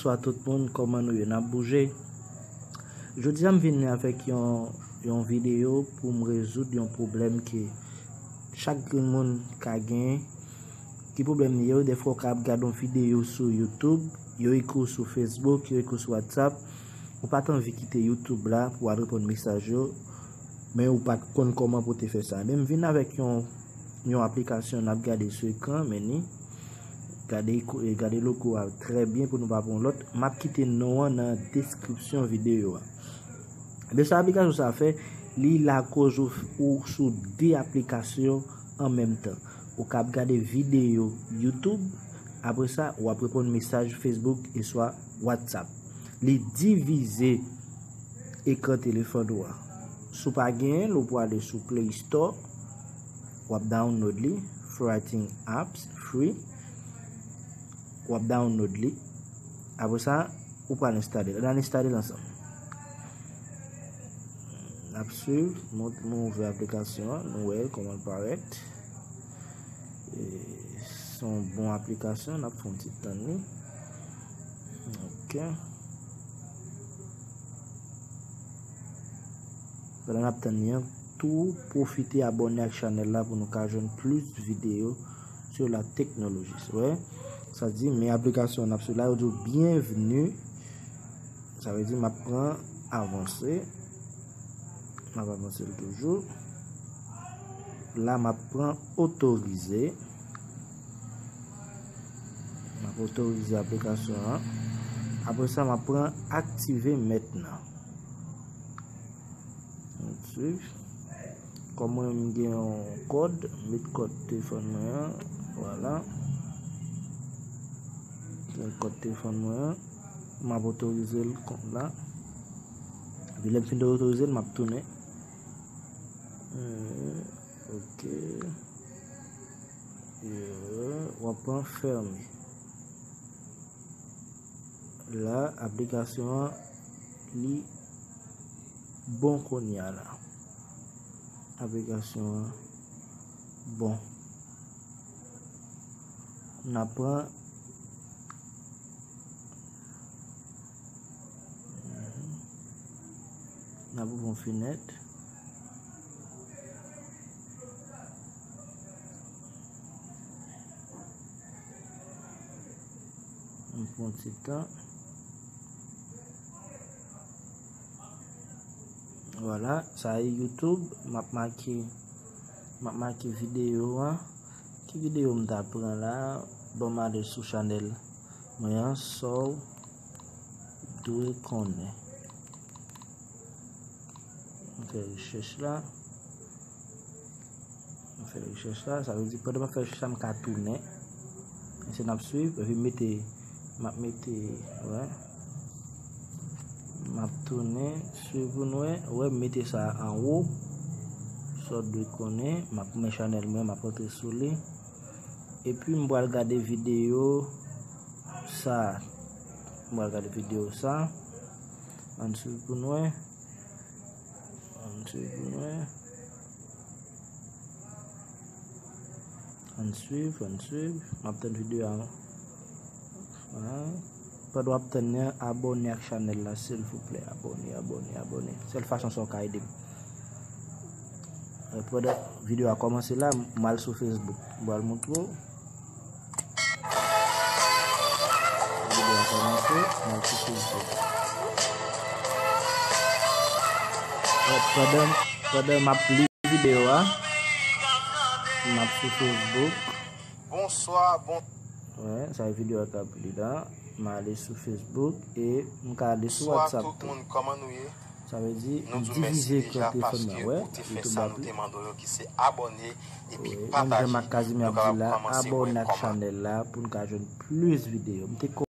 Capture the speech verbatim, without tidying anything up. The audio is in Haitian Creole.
Bonswa tout moun, kòman nou ye? N ap bouje. Jodi a m vini avèk yon, yon videyo pou m rezoud yon pwoblèm ke chak grenn moun ka genyen. Ki pwoblèm li ye? Dèfwa w ka ap gade yon videyo sou YouTube, yo ekri w sou Facebook, yo ekri w sou WhatsApp. Ou pa t anvi kite YouTube la pou w al reponn mesaj yo, men ou pa t konn kòman pou w te fè sa. Men m vin avèk yon, yon aplikasyon n ap gade sou ekran, men ni. Gade, gade logo a trè byen pou nou pa pran lòt. M ap kite non an nan deskripsyon videyo a. Men sa aplikasyon sa fè, li lakoz ou, ou sou de aplikasyon an menm tan. Ou ka ap gade videyo YouTube, apre sa, w ap reponn mesaj Facebook e swa WhatsApp. Li divize ekran telefòn ou a. Si w pa genyen l, ou pou ale sou Play Store, w ap download li, Free Writing Apps, free. W ap download li. Apre sa, ou pral enstale l. Ann al enstale l ansanm. N ap swiv, m, m ouvè aplikasyon an, nou wè l kòman l parèt. E, se yon bon aplikasyon, n ap fè yon ti tann li. Ok. Pandan n ap tann li an, tou pwofite abòne ak chanèl la pou nou ka jwenn plis videyo sur la technologie. Wè, sa di, men aplikasyon n ap swiv la, yo di w byenvni. Sa vle di, m ap pran avanse. M ap avanse l toujou. La, m ap pran otorize. M ap otorize aplikasyon an. Apre sa, m ap pran aktive mentnan. Ann swiv. Kòm mwen, m gen yon kòd, m met kòd telefòn mwen an. Vwala. Gen kòd telefòn mwen an. M ap otorize l kont la. Epi lè m fin otorize l, m ap tounen. Hmm, ok. Yeah, w ap pran fèmen. La, aplikasyon an, li bon kounye a la. Aplikasyon an bon. N ap pran, n ap ouvri yon fenèt. M pran ti tan. Vwala, sa e YouTube. M ap make, m ap make videyo an. Ki videyo m ta pran la? Bon, m ale sou chanèl mwen an, sa w dwe konnen. M fè rechèch la. M fè rechèch la. Sa vle di, pandan m ap fè rechèch la, m ka tounen. Mesye, n ap swiv. Epi m mete, m ap mete, wè. M ap tounen, swiv pou nou wè. Wè, m mete sa anwo. Sa w dwe konnen. M ap men chanèl mwen, m ap antre sou li. Epi m pral gade videyo sa. M pral gade videyo sa. Ann swiv pou nou wè. Ann swiv pou nou wè. Ann swiv, ann swiv. M ap tann videyo a. Pandan w ap tann nan, abòne ak chanèl la, silvouplè. Abòne, abòne, abòne. Sèl fason sa w ka ede m. Pandan videyo a kòmanse la, m al sou Facebook. M pral montre w. Videyo a kòmanse, m al sou Facebook. Pandan, pandan m ap li videyo a, m ap sou Facebook. Bonswa, bon. Wè, sa e videyo a k ap li la. M ale sou Facebook e m ka ale sou WhatsApp tou. Bonswa tout moun, kòman nou ye? Sa vle di, m divize ekran telefòn mwen, wè, YouTube ap li. Wi, menm jan m ak Casimir ap di la, abòne ak chanèl la pou n ka jwenn plis videyo. M te